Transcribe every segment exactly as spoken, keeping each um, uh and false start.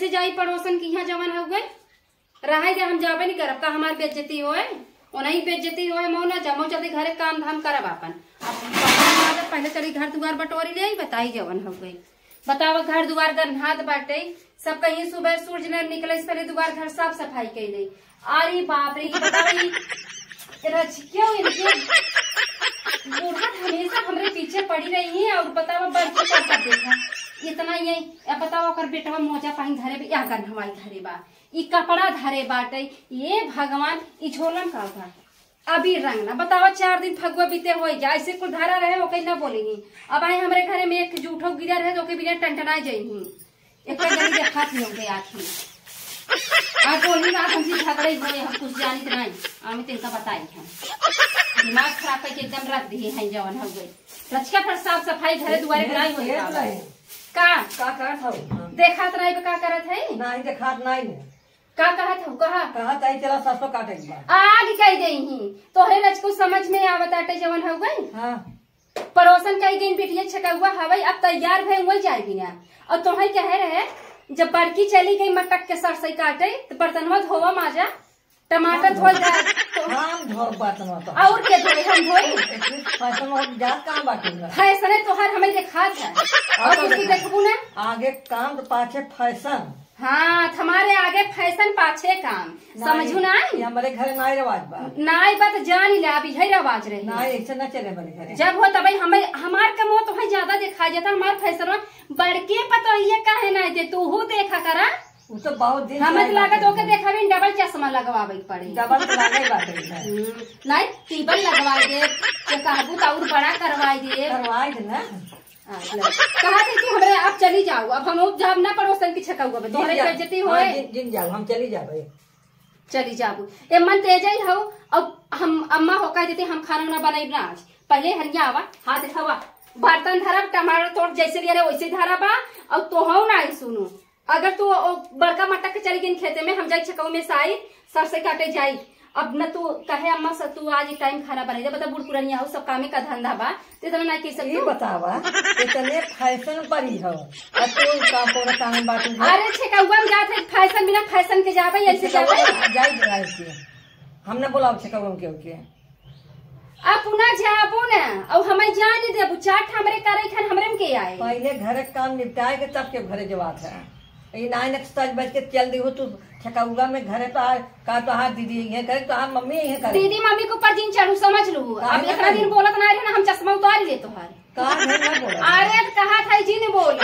से जाई पड़ोसन के यहाँ जवन हउए, रहाई दे, हम जाबे नहीं करब। का हमार बेइज्जती होए? ओनही बेइज्जती होए, मऊ ना जा, मऊ चलते घरे काम धाम करब आपन। अब पहले, पहले चली घर दुआर बटोरी ले आई, बताई जवन हउए। बतावा, घर दुआर गन्हात बाटे, सब कहीं सुबह सूरज न निकले से पहले दुआर घर साफ सफाई कइले। अरे बाप रे, ई बतावा, ई रच क्यों इनके बूढ़ा हमेशा हमरे पीछे पड़ी रही है। और बतावा, बड़की का कर देखा, इतना ये, अब बतावा, ओकर बेटवा मोजा पहिन धरे बा, या गन्हवाई धरे बा, ई कपड़ा धरे बाटे। ये भगवान, ई झोलन का बा? अबीर रंग ना, बतावा, चार दिन फगुआ बीते होई जा, ऐसे कुल धरा रहे, ओके ना बोली ही। अब आए हमरे घरे में एक जूठो गिरा रहे, तो ओके बिना टनटनाए जाई ही। एक जनी देखात नहीं होते आँखी। आ बोली बात हमसे झगड़े हुए, हम कुछ जानित नहीं, हम तिनका बताई हम। दिमाग खराब करके एकदम रख दिए हैं जवन हो गई। रचिका पर साफ सफाई घरे दुआरे बनाई होई का? का? का करत हौ? देखत नहीं बा का करत है? नहीं, देखात नहीं है। का कहत हौ? कहा। कहत है, चला सरसों काटे के बा। आग कह गई ही। तोहरे रचको समझ में आवत आटे जवन हो गई। हाँ। पड़ोसन कही गई, "बिटिया छकौआ हवई, अब तैयार भई, वही जाए बिना।" और तोहई कहे रहे, "जब बड़की चली गई मटक के सरसई काटे, तो बर्तनवा धोवा माजा, टमाटर धोल जाए।" तो हम धोब बर्तनवा तो। और के धोई? हम धोई? इतनी फैशन और जात कहाँ बाटे बा? फैशन है तोहर, हमें देखात है। और और कुछ तो भी देखबू ना। आगे काम तो पाछे फैशन। हाँ, हमारे आगे फैशन, पाछे काम। नहीं, समझू ना? ये हमारे घर नाई रवाज बा। नाई बा तो जान ले, अब यही रवाज रही। नाई, ऐसे ना चले हमारे घरे। जब हो तबे हमें, हमार कमो तो है ज्यादा देखा जाता, हमार फैशन में बड़के पतोहिए काहे ना दे, तू हूँ देखा करा। वो तो बहुत दिन से हमें तो आई लागत बात ओके है। देखा भी डबल चश्मा लगवावे के पड़ी। डबल तो लगे बात है। हम्म, नहीं, टिबल लगवाई दे, जे कहबू तो और बड़ा करवाई दे। करवाई दे ना। हाँ, ले। कहा थी तू हमरे, आप चली जाओ, अब हम जाब ना पड़ोसन की छकौआ में, तोहरे जिन जा-, बेइज्जती हाँ, होए। जिन, जिन जाओ, हम चली जाबे। चली जाबू। ए मन तेज ही हो, अब हम अम्मा हो कह देते, "हम खाना ना बनाई ना आज।" पहले हरिया आवा, हाथ उठावा, बर्तन धरा, टमाटर तोड़ जैसे लिया रहे वैसे धरा बा, और तो हो ना आई सुनो। अगर तू ओ बड़का मटक के चली गई खेते में, हम जाई छकऊ में से आई, सरसों काटे जाई। अब न तू कहे, "अम्मा, सब तू आज टाइम खाना बनाई दे।" बता, बूढ़ पुरनिया हो, सब कामे का धंधा बा, तो इतना ना कह सकती। ये बतावा, इतने फैशन पर ही हो, और तू का कोनो काम बात नहीं। अरे, छेकौआ में जात है, फैशन बिना फैशन के जाबे, ऐसे जाबे। जाई, जाई के। हम ना बोलाओ छेकौआ में केहू के। अपना जाबो ना, और हमें जाने देबू, चार ठा हमरे करे खान हमरे में के आए। पहले घर के काम निपटाए के तब के घरे जवात है। ई नाइन एक सज बज के चल दी हो तू छेकौआ में घरे तो आ, का तोहार दीदी यहीं करे, तोहार मम्मी यहीं करे। दीदी मम्मी के ऊपर जिन चढ़ू समझ लू। काहे अब ना इतना करी? दिन बोलत ना रहे ना, हम चश्मा उतार ले तोहार। का नहीं ना बोला? अरे अब कहा था जिन बोल।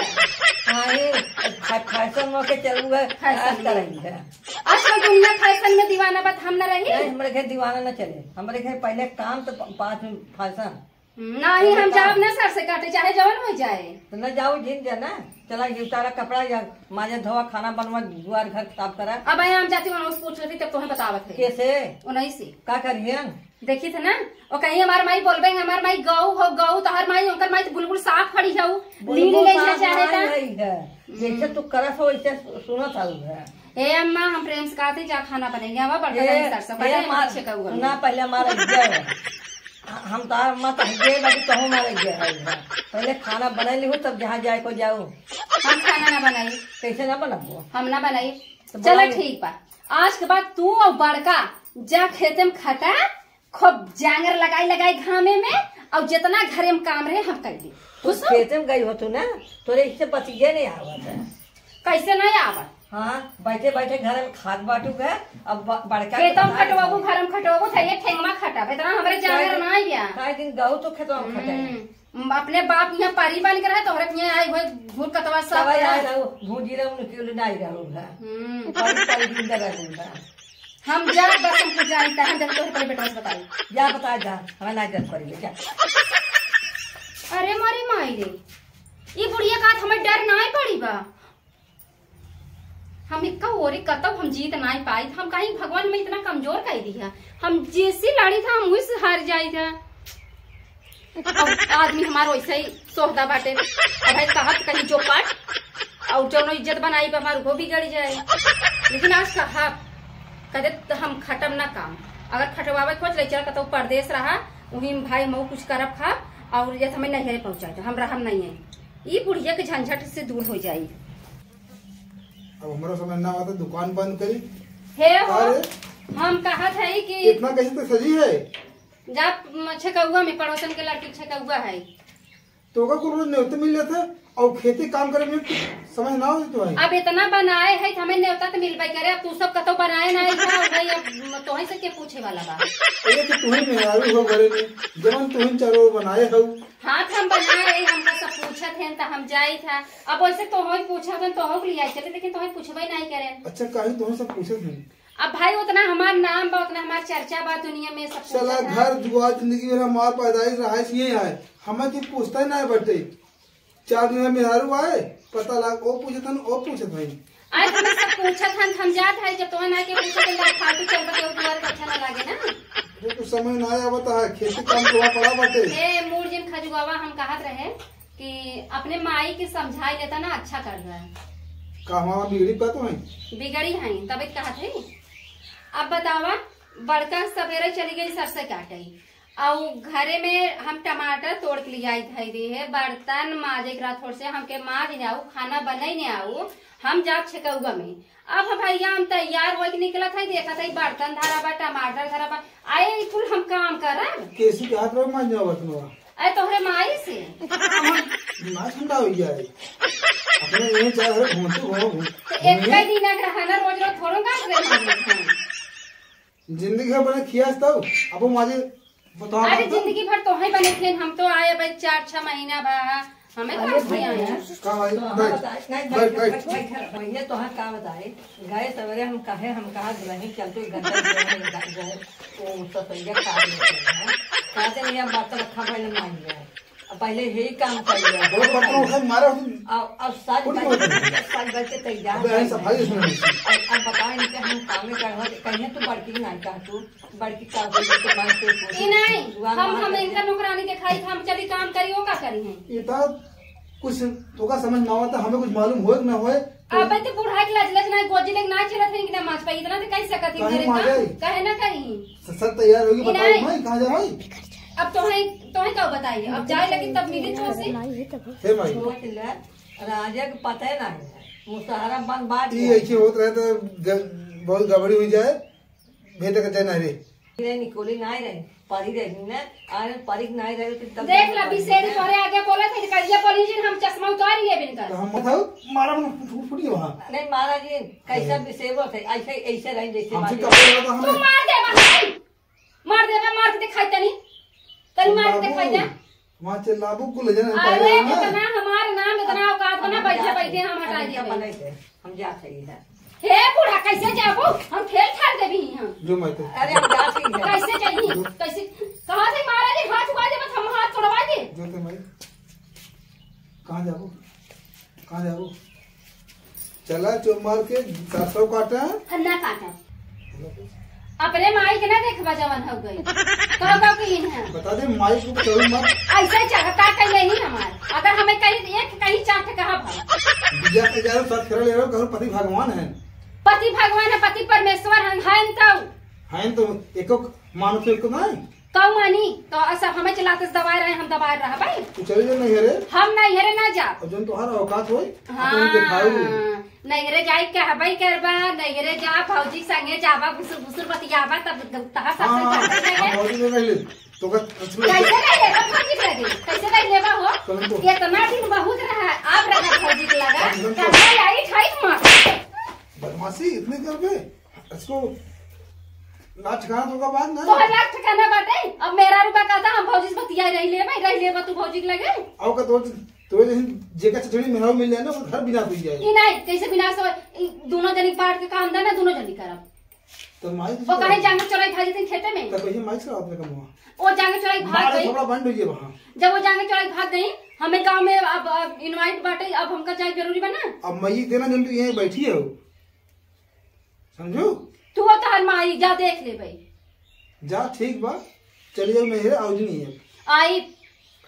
हाँ, ये फै-, फैशन में के चलू है, फैशन आज में। तरह ही है। आजकल दुनिया फैशन में दीवाना बा, हम ना रही। नहीं, हमारे घर दीवाना ना चले, हमारे घर पहले काम तो प-, पाँच में फैशन। नहीं, हम जाब ना सरसों काटे, चाहे जवन हो जाए। तो न जाओ, जिन जा ना। चला, ये उतारा कपड़ा या माजे धोवा, खाना बनवा, दुआर घर साफ करा। अब आए हम जाती हूँ, उस पूछ लेती, तब तुम्हें बतावत है। कैसे? उन्हीं से। का करियन? देखी थे ना, और कहीं हमार माई बोलबे, हमार माई गऊ हो, गऊ, तो हर माई, उनकर माई तो बुलबुल साफ खड़ी है, लीन बुलबुल ले जा साफ चाहे ना था। रही है। जैसे तू करत हो, वैसे सु-, सुनत हऊ है। ए अम्मा, हम प्रेम से कहते जा खाना बनेंगे, आवा बड़का ए, जानी सरसों ए काटे, अम्मा, हम छेकौआ में। ना, पहले हमारा इज्जत है। हम तो अम्मा तो हइये बाकी तो हमारा इज्जत है। पहले खाना बनाई लिहू, तब जहाँ जाए को जाओ। हम खाना ना बनाई। कैसे ना बनाबो? हम ना बनाई। तो चलो बनाई। ठीक बा, आज के बाद तू और बड़का जा खेते में खटा, खूब जांगर लगाई लगाई घामे में, और जितना घरे में काम रहे हम कर दी। तू खुश हो? खेते में गई हो तू ना, तोरे इससे बतिये नहीं आवत है। कैसे नहीं आवत? हाँ, बैठे बैठे घर में खात बाटू है, अब ब-, बड़का खेतों में खटवाबू, घर में खटवाबू, था ये ठेंगवा खटा, इतना हमरे जांगर ना आइया। काहे दिन गऊ तो खेतवा में खटे। हम्म, अपने बाप यहाँ परी बन के रहे, तोहरे यहाँ आई हुए घूर कतवा सब तब आई रहे। आई रहू, भूजी रहू, निकल नहीं रहू है। हम्म। परी, परी जिंदा रहू है। हम जा, बस हमको जाई, त हम जब तोहरे पहले बेटवा से बताई। जा बता जा, हमें ना जब पड़ी, जा। अरे मारी माई रे, ई बुढ़िया का हमें डर ना पड़ी बा। हम इक्का ओरे कतब हम जीत ना पाई, हम कहीं भगवान में इतना कमजोर कर दिया, हम जैसी लड़ी था हम वही से हार जाई था। अब आदमी हमार वैसे ही सोहदा बाटे। अब है कहत कहीं जो पाट और जौनो इज्जत बनाई बा हमार वो बिगड़ जाए। लेकिन आज कहा कदे तो हम खटम ना काम। अगर खटवावे खोज ले चल कतौ परदेस रहा, वहीं भाई मऊ कुछ करब खाब और ये हमें नैहरे पहुँचाए तो हम रहम नहीं है। ई बुढ़िया के झंझट से दूर हो जाई। अब हमरा समझ ना आवत, दुकान बंद करी। हे हो, अरे। हम कहत हई कि इतना कैसे तो सजी है? जा, म, छेकउआ में, पड़ोसन के लड़की छेकउआ है। तो ओका कुल रोज नेवते मिल जाता है और खेती काम करे में समझ ना आवत तो है। अब इतना बनाए है, हमें नेवता तो मिलबे करे। अब तू सब कतौ बनाए ना आई है, भाई, अब तोहई से के पूछे वाला बा? ये तो तुही मेहरारू हो घरे में, जवन तुही चारों बनाए हो। हाँ, तो हम बनाए, हमका सब पूछत हैं, तो हम जाई था। अब वैसे तोहई पूछत हैं, तोहई के लिए आई चले, लेकिन तोहई पूछबे नहीं करे। अच्छा, काहे तोहई सब पूछत हैं? अब भाई, उतना हमार नाम बा, उतना हमार चर्चा बा दुनिया में, सब चला पूछत हैं। घर दुआर जिंदगी भर हमार पैदाइश रहाइश यही है, हमें तो पूछता ही ना बटे। चार दिन में मेहरारू आए, पता लाग, ओ पूछत हन, ओ पूछत हन। आज हमें सब पूछत हन, हम जात है, जब तोहन आके पूछत हन, फालतू चल बटे, दुआर अच्छा ना लागे ना। अरे, कुछ समझ ना आवत है, खेती काम तो वहाँ पड़ा बाटे। ए, मूड़ जिन खजुआवा, हम कहत रहे कि अपने माई के समझाई लेता ना, अच्छा कर रहा है। का हमारा बिगड़ी पा तो है? बिगड़ी है, तब कहत है। अब बतावा, बड़का सवेरे चली गई सरसे काटे, अउ घरे में हम टमाटर तोड़ के लियाई धई दे है, बर्तन माजे के रहा थोड़ से, हमके माज ने आऊ, खाना बनई ने आऊ, हम जाब छेकउआ में। अब हम भैया, हम तैयार होके निकलत है, देखत है बर्तन धरा बा, टमाटर धरा बा, आए ई कुल हम काम करब? केसी के हाथ में माज जाओ बर्तनवा। अरे तोहरे माई से। दिमाग ठंडा हो गया है। अपने यहीं चाहे घरे घूमते घूमो घूम। तो एक कई दिन अगर है ना, रोज रोज थोड़ो का करे माज लेते हैं। जिंदगी भर बने खियास तब, अब माजे बताओ अरे बात तो। जिंदगी भर तोहई बने खियन, हम तो आए भाई चार छह महीना बा, हमें अरे कहाँ से आए भैया। हैं? का भाई? तो हम बैठ, बताए, नहीं, बैठ, बैठ, बैठ। बैठ, बैठ, भैया, तो हम का बताए, गए सवेरे हम कहे, हम कहा दुल्हन चल तू गंदा दुल्हन गए, वो ससुरिया खा लेते हैं। कहते नहीं, अब बात तो रखा पहले मान लिया। अब पहले यही काम कर लिया। वो पत्थर उठा के मारा उसने। अब, अब सज कुछ बैठ नहीं होता। के, सज बैठ के तैयार अबे, कर ऐसा भाई लिया। इसमें नहीं। अब, अब बताओ इनके हम कामे करवा दे, कहीं तो बड़की नहीं कहा तू। बड़की का बोली तो मार के पूछी। ई नहीं, दुआ हम, मार हम के इनका नौकरानी दिखाई, हम चली काम करी, वो का करी हैं? ये तो कुछ तोका समझ ना आवता, हमें कुछ मालूम होए कि ना होए। तो अबे तो बूढ़ा के लाज, लाज ना, गोजी लेके ना चलत है कि ना माज पाई, इतना तो कह सकत ही काहे घरे मारे? का? काहे ना कहीं? स-, सब तैयार होगी, ई बताओ नहीं। भाई, कहाँ जा भाई? अब तोहे, तोहे का बताई? अब जाए लगी तब मिली तो से। हे भाई। सोच ले, राजा के पता ही ना है। मुसहरा बंद बात ई है। ऐसे होत रहे तो ग-, बहुत गड़बड़ी हुई जाए। भेद के जाए ना रे। रे निकोली नाई रहे, परी रही ने, अरे परी नाई रहे तो तब देख ला, बिसेरी तोरे आगे बोला थे, करिया परी जी, हम चश्मा उतार लिए बिन कर। तो हम बताओ, मारा मन फुट फुट गया वहाँ। नहीं, महाराज जी, कैसा अरे। बिसेरो थे, ऐसे, ऐसे रहे जैसे हमसे बात कब बोला था तू हमें? मार दे, मार दे। मार दे, मार के दिखाई तनी। तनी मार के दिखाई दे। वहाँ चिल्लाबू कुल जने अरे, पहले ना। इतना हमार नाम, इतना औकात बना, हम बैठे, जात बैठे हई। हम हटा हम दिया इनका भाई। पकड़ के, हम जात हई इधर। हे बूढ़ा, कैसे जाबू? हम ठेल ठाल देबी हम। जो मैं तो। अरे, हम जात हई इधर। कैसे जाई? जो। कैसे? कहाँ से महाराज जी हाथ उठा दे, बस हम हाथ छोड़वा दे। जो ते मैं। कहाँ जाबू? कहाँ जाबू? चला चोमार के सरसों काटा। हम ना काटा। अपने माई के ना देखबा जवन हो गई। कहो, कहो कि इन है। बता दे, माई को चढ़ू मत। ऐसे चाहता कह यही हमार। अगर हमें कहीं एक, कहीं चाट कहा भा। बिया के जाओ, साथ खेला ले रहो, कहो पति भगवान है। पति भगवान है, पति परमेश्वर है, है तो। है तो, एको मानुष एको नहीं। कहू मानी, तो सब हमें चलाते से दबाए रहे, हम दबाए रहा भाई। तू चले जा नैहरे। हम नैहरे ना जा। और जौन तोहार औकात होई, हाँ, अपन दिखाऊ। नैहरे जाए के हबई करबा, नैहरे जा, भौजी संगे जाबा, घुसुर घुसुर बतियाबा, तब तहार सास हाँ, जाते हाँ, रहे। भौजी में रह ले। तो का, कैसे रह लेबा भौजी के लगे? कैसे रह लेबा हो? तुरंत तो। इतना दिन बहुत रहा, अब रहा भौजी के लगा। तुरंत तो। कहाँ आई ठाई मार। बदमाशी इतनी करबे? इसको लाज ठिकाना तो का बात ना। तोहर लाज ठिकाना बाटे? अब मेहरारू बा कहता, हम भौजी से बतिया रही ले भाई, रही ले बा तू भौजी के लगे। आओ का तोर, तोर जैसे जेका चचड़ी मेहरारू मिल जाए ना, वो घर विनाश हो जाए। ई नहीं, कैसे विनाश हो? ई दोनों जनी बांट के काम देना, दोनों जनी करब। तो माई वो कहे जांगे चोराई भाग जतिन खेते में। तो कहिए माई से अपने कमवा। वो जांगे चोराई भाग मारे गई। थोड़ा बंद हो गया वहाँ। जब वो जांगे चोराई भाग गई, हमें गांव में अब, अब invite बाटे, अब हमका जाए जरूरी बा ना। अब माई देना जन तू यहीं बैठी है। समझू? तू वो तोहर माई, जा देख ले भाई। जा, ठीक बा, चली जाओ, मेहरे आउज नहीं है। आई।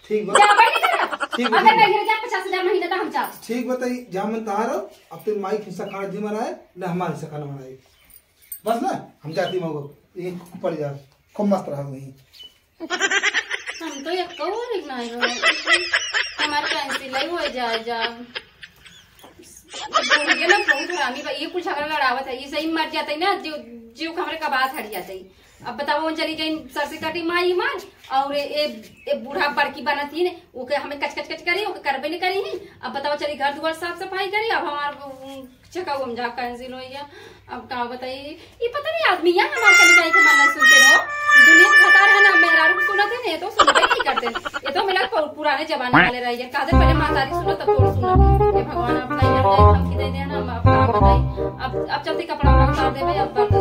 ठीक बा। जा भाई, निकल। ठीक बा, अगर ठीक बा। नहीं गिर गया पचास हजार महीने तो हम जा। ठीक बा, तई जा मन तहार हो, अब तेरे माई के हिस्सा खाना जी मनाए, ना हमारे हिस्सा खाना बनाए। बस ना, हम जाती मगो, ये पड़ जा, खूब मस्त रहा वहीं। हम तो एक और एक ना रहो। हमारे पेंसिल ही हो जाए जा। ये ना बहुत हरामी बा, ये कुल झगड़ा लड़ावत है, ये सही मर जाते ना, जीव, जीव के हमरे कबात हट जाते। अब बताओ, उन चली गई सरसे काटी माई मार, और ए, ए, ए बूढ़ा बड़की बनत ही ने, ओके हमें कच कच कच करी, ओके करबे नहीं करी ही। अब बताओ, चली घर दुआर साफ सफाई करी, अब हमार, उम, चक्का उम जा cancel हो गया। अब का बताई, ये पता नहीं आदमी यहाँ हमार कहीं जाए के मन नहीं सुनते रहो। दुनिया में भतार है ना, मेहरारू को सुनत है ना, ये तो सुनबे नहीं करते। ये तो मिला पु-, पुराने जमाने वाले रह गए, कहते पहले महतारी सुनो तब तोर सुनो। ये भगवान, अब नहीं है, धमकी दे देना, अब का बताई। अब, अब चलते कपड़ा उपड़ा उतार देवे, अब